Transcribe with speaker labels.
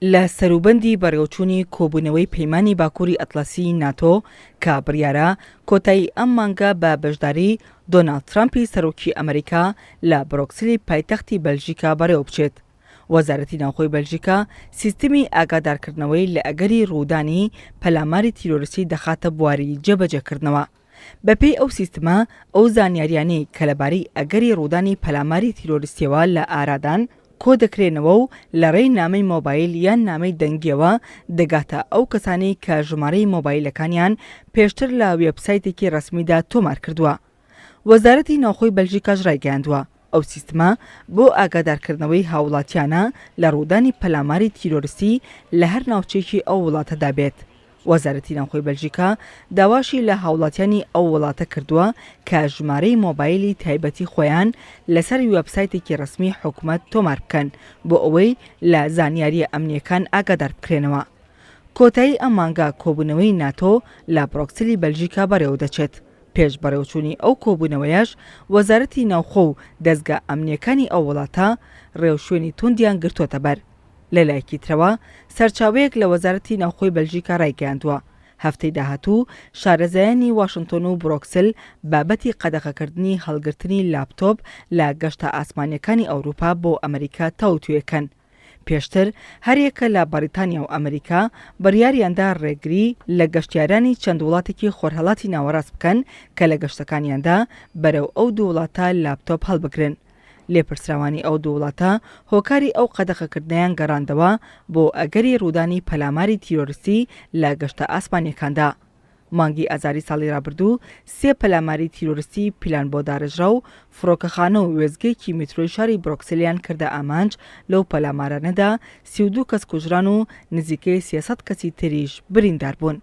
Speaker 1: لە سەروبەندی بەڕێوەچوونی کۆبوونەوەی پەیمانی باکووری ئەتڵەسیی ناتۆ کە بڕیارە کۆتایی ئەم مانگە بە بەشداری دۆناڵد ترەمپی سەرۆکی ئەمریکا لە برۆکسلی پایتەختی بەلژیکا بەڕێوەبچێت، وەزارەتی ناوخۆی بەلژیکا سیستمی ئاگادارکردنەوەی لە ئەگەری ڕوودانی پەلاماری تیرۆریستی دەخاتە بواری جێبەجێکردنەوە. بەپێی ئەو سیستمە، ئەو زانیارییانەی کە لەبارەی ئەگەری ڕوودانی پەلاماری تیرۆریستییەوە لە ئارادان، کۆدەکرێنەوە و لەڕێی نامەی مۆبایل یان نامەی دەنگییەوە دەگاتە ئەو کەسانەی کە ژمارەی مۆبایلەکانیان پێشتر لە وێبسایتێکی ڕەسمیدا تۆمارکردووە. وەزارەتی ناوخۆی بەلژیکاش ڕایگەیاندووە، ئەو سیستمە بۆ ئاگادارکردنەوەی هاووڵاتیانە لە ڕوودانی پەلاماری تیرۆرستی لە هەر ناوچەیەکی ئەو وڵاتەدا بێت. وەزارەتی ناوخۆی بەلژیکا داواشی لە هاوڵاتیانی ئەو وڵاتە کردووە کە ژمارەی مۆبایلی تایبەتی خۆیان لەسەر وێبسایتێکی ڕەسمی حکومەت تۆمار بکەن بۆ ئەوەی لە زانیارییە ئەمنییەکان ئاگادار بکرێنەوە. کۆتایی ئەم مانگە کۆبوونەوەی ناتۆ لە برۆکسلی بەلژیکا بەڕێوەدەچێت. پێش بەڕێوەچوونی ئەو کۆبوونەوەیەش وەزارەتی ناوخۆ و دەزگا ئەمنییەکانی ئەو وڵاتە ڕێوشوێنی توندیان گرتووەتەبەر. لەلایەکی ترەوە، سەرچاوەیەک لە وەزارەتی ناوخۆی بەلژیکا رایگەیاندووە، هەفتەی داهاتوو شارەزایانی واشنتۆن و برۆکسل بابەتی قەدەغەکردنی هەڵگرتنی لاپتۆپ لە گەشتە ئاسمانییەکانی ئەوروپا بۆ ئەمریکا تاوتوێکەن. پێشتر هەریەکە لە بەڕیتانیا و ئەمریکا بڕیاریاندا ڕێگری لە گەشتیارانی چەند وڵاتێکی خۆرهەڵاتی ناوەڕاست بکەن کە لە گەشتەکانیاندا بەرەو ئەو دوو وڵاتە لاپتۆپ هەڵبگرن. لێپرسراوانی ئەو دوو وڵاتە هۆکاری ئەو قەدەغەکردنەیان گەڕاندەوە بۆ ئەگەری ڕوودانی پەلاماری تیرۆرستی لە گەشتە ئاسمانییەکاندا. مانگی ئازاری ساڵی ڕابردوو سێ پەلاماری تیرۆرستی پیلانبۆدارێژراو فڕۆکەخانە و وێستگەیەکی میترۆی شاری برۆکسلیان کردە ئامانج، لەو پەلامارانەدا 32 کەس کوژران و نزیکەی 300 کەسی تریش بریندار بوون.